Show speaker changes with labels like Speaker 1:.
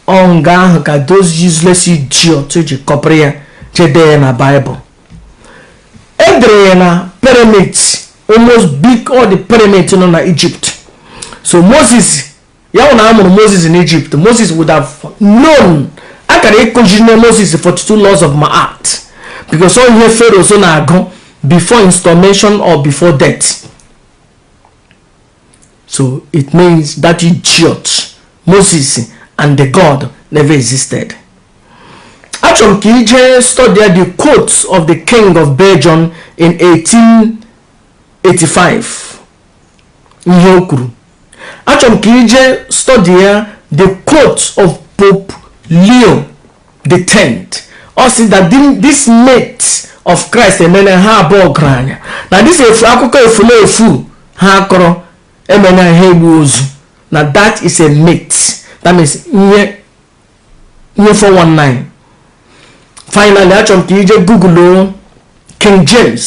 Speaker 1: Ọ nga ahụ ka those useless idiot ji kọpịrị ya, jede ya na Bible. Edere ya na pyramid, almost big, all the pyramid nọ na Egypt. So Moses ya hụ na a mụrụ Moses in Egypt, Moses would have known. Akara ịkụziri na Moses 42 laws of Ma'at, because ọ ihe Pharaoh so na-agụ before installation or before death. So it means that idiot Moses and the God never existed. Achọrọ m ka ije study the quotes of the king of Belgium in 1885, ihe o kwuru. Achọrọ m ka ije study ya the quotes of Pope Leo the 10th. Ọ sị that this mate of Christ emene ha abụọ ọgaranya na this efu akụkọ efulefu ha kọrọ emene ha egbu ozu, na that is a myth. That means ihe ihe 419. Finally, achọrọ m ka ije google King James.